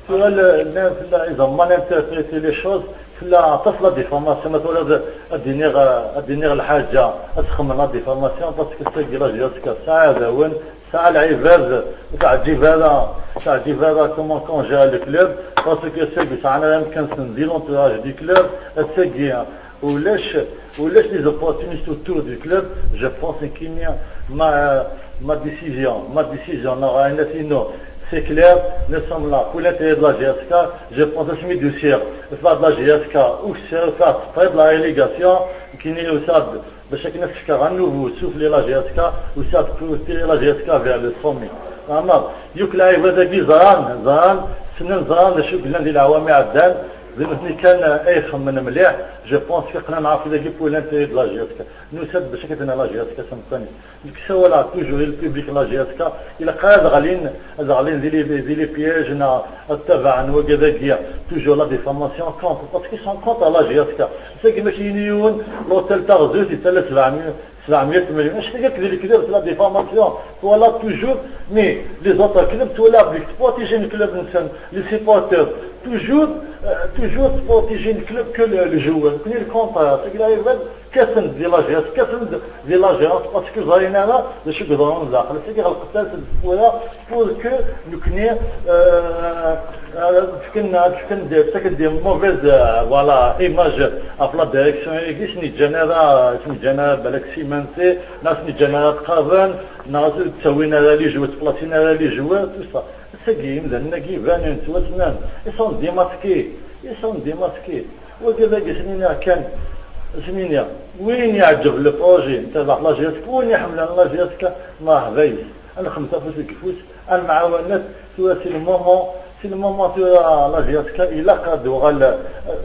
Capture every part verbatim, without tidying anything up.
Tura llan tella, ils ont mal interprété les choses, tella aṭas la diffamation, ma twalaḍ ad d-iniɣ, ad d-iniɣ lḥaǧa, ad txemmem la diffamation, parce que tagi la J S K tesɛa iɛdawen, tesɛa lɛibad, ur teɛǧib ara, ur teɛǧib ara comment qu'on gère le club, parce que tagi sɛan ara amkan-nsen di l'entourage du club, tagi ulac, ulac les opportunistes autour du club. Je pense que ma, ma décision, ma décision, neɣ ayen inu, c'est clair, nous sommes là pour l'intérêt de la J S K. Je pense asmi d-usiɣ, ffeɣ-d la J S K, usiɣ, ffeɣ-d la relégation, kini usiɣ-d bac akken ad s-fkeɣ un nouveau souffle i la J S K, usiɣ-d pour tirer la J S K vers le sommet. Ɛmer, yakk lɛibad-agi ẓran, ẓran, ssnen, ẓran d acu yellan di leɛwam iɛeddan, d nutni kan ay ixemmen mliḥ. Je pense que qqnen ɣef dagi pour l'intérêt de la J S K. Nusa-d bac akken ad la J S K s umkan-is. Nekk ssawaleɣ toujours i le public n la J S K, ilaq ad ɣlin, ad ɣlin di les, di les pièges, neɣ ad tabaɛen wagad-agi, toujours la diffamation contre, parce qu'ils sont contre la J S K. Tagi mačči yini yiwen, l'hôtel Taɣzut yettala sebɛemya, sebɛemya millions. Acu tagi akk di lekdeb, c'est la diffamation. Voilà, toujours, mais les autres clubs, twala, avec protéger le club, les supporters, toujours, euh, toujours protéger le club que le, le joueur. Nekkni le contraire, c'est que la J S K kkaten-d di la J S K, kkaten-d di la J S K, parce que ẓrin ara d acu yeḍran daxel. C'est que ɣelqet-as-d tewwura pour que nekkni, euh, euh, fken, fken des, fken des mauvaises, euh, voilà, images ɣef la direction-agi, ur sen-yeǧǧan ara, ur sen-yeǧǧan ara balak simansi, neɣ ur sen-yeǧǧan ara ttqaben, neɣ ur ttawin ara les joueurs, ur ttplasin ara les joueurs, tout ça. Ass-agi, imdanen-agi banen, ttwassnen, ils sont démasqués, ils sont démasqués. Wagi d agi, s-nini kan, s-nini, win yeɛǧeb le projet n terbaɛt la J S K, win iḥemmlen la J S K, merḥba yes. Ad nxemmem afus deg ufus, ad nemɛawanet, tura c'est le moment, c'est le moment tura la J S K, ilaq ad d-uɣal, euh,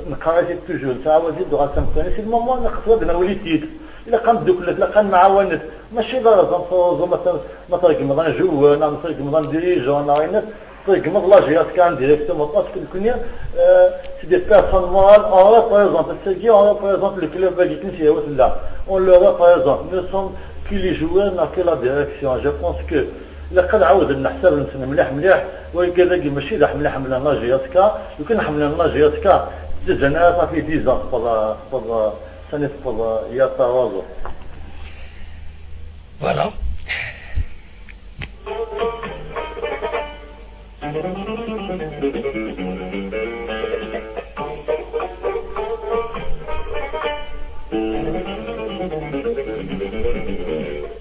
neqqar-it toujours, nettɛawad-it, d-uɣal tamkani, c'est le moment, neqqes ad nawel-it-id. Ilaq ad nedduklet, ilaq ad nemɛawanet. Mačči d arẓem, arẓem, ma t-, ma tregmeḍ un joueur, neɣ ma tregmeḍ un dirigeant, neɣ ayen, tregmeḍ la J S K indirectement, parce que nekkni, euh, c'est des personnes morales, on représente, c'est-à-dire on représente le club-agi, akken s-yehwa tella. On le représente. Nous sommes que les joueurs, neɣ que la direction. Je pense que ilaq ad ɛawden leḥsab-nsen mliḥ mliḥ, wagi-dagi mačči d aḥemmel ḥemmlen la J S K, lukan ḥemmlen la J S K, ttazan ara ça fait dix ans, tewweḍ, tewweḍ, sani tewweḍ, ya Tarazo. Voilà.